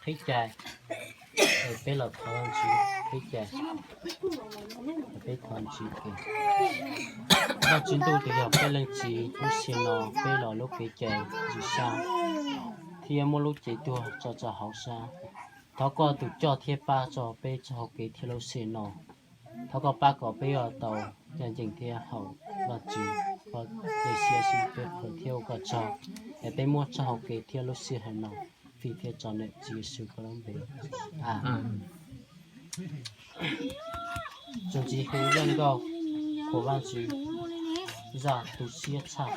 qhib cai, es peb los thov Vajtswv qhib cai, peb thov Vajtswv ke. Vajtswv ntuj, tus yog peb leej txiv, lub sij hawm no peb los lub kev cai ntxim sab thiab muab lub cev tuag tso rau hauv sab. Thov koj tus coj thiab pab tso peb txoj hau kev thiab lub sij hawm no. Thov koj pab kom peb yuav tau ncaj ncees thiab haum Vajtswv, koj tej siab sib peb qhia thiab ua koj tsaug, es peb muab txoj hau kev thiab lub sij hawm no fij thiab tso ntawm Tswv Yexus koj lub npe. Txuas ntxiv hu zaj nkauj qhuas Vajtswv, zaj tu siab tshaj.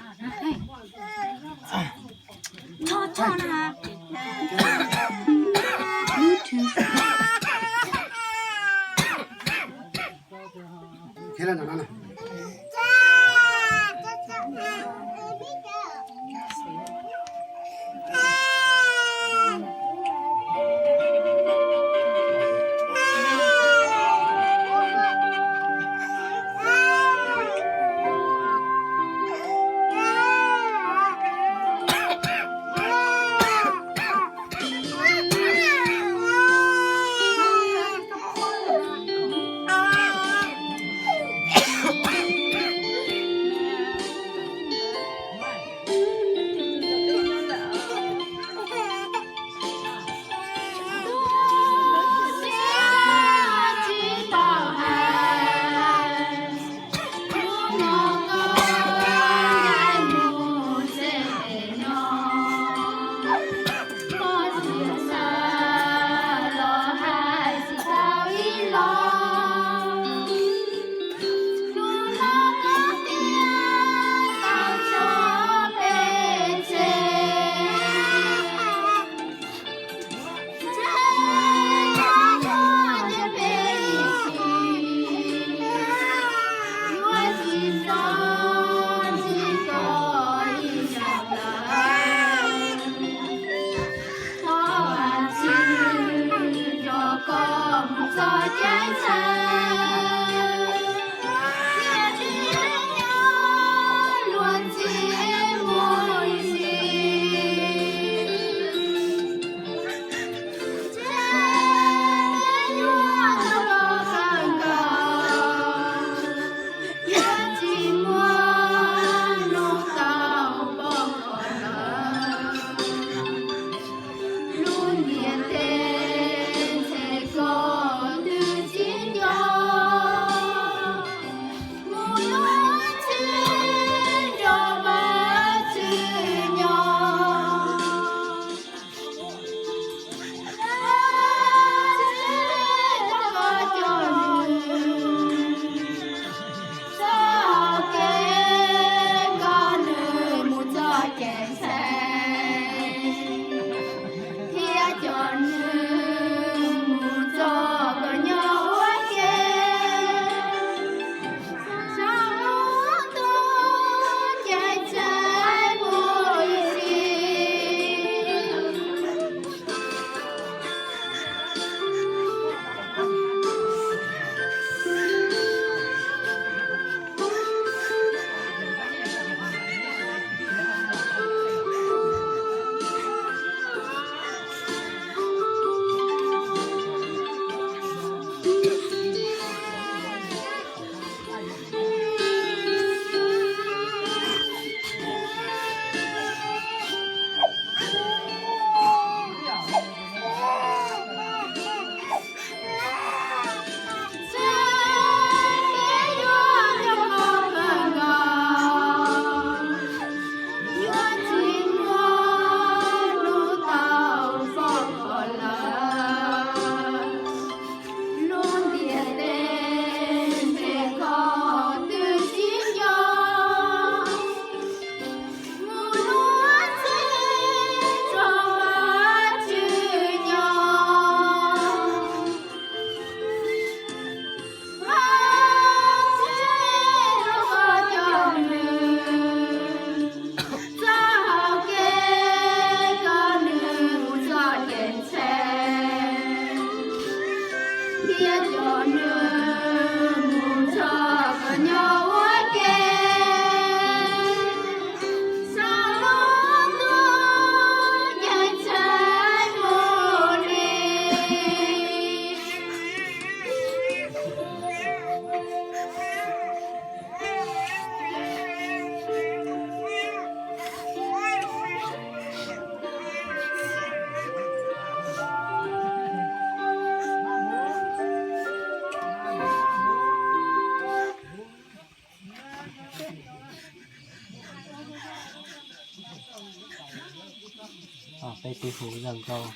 Hu zaj nkauj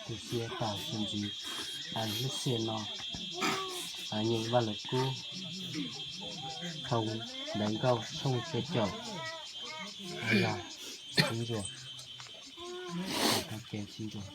tu siab tas xyoo ntxiv, lub sij hawm no nyeem Vaj Lus Kub, thoo ntawv nkauj tshooj tshiab caum, yog Txiv Ntuas, Txiv Ntuas.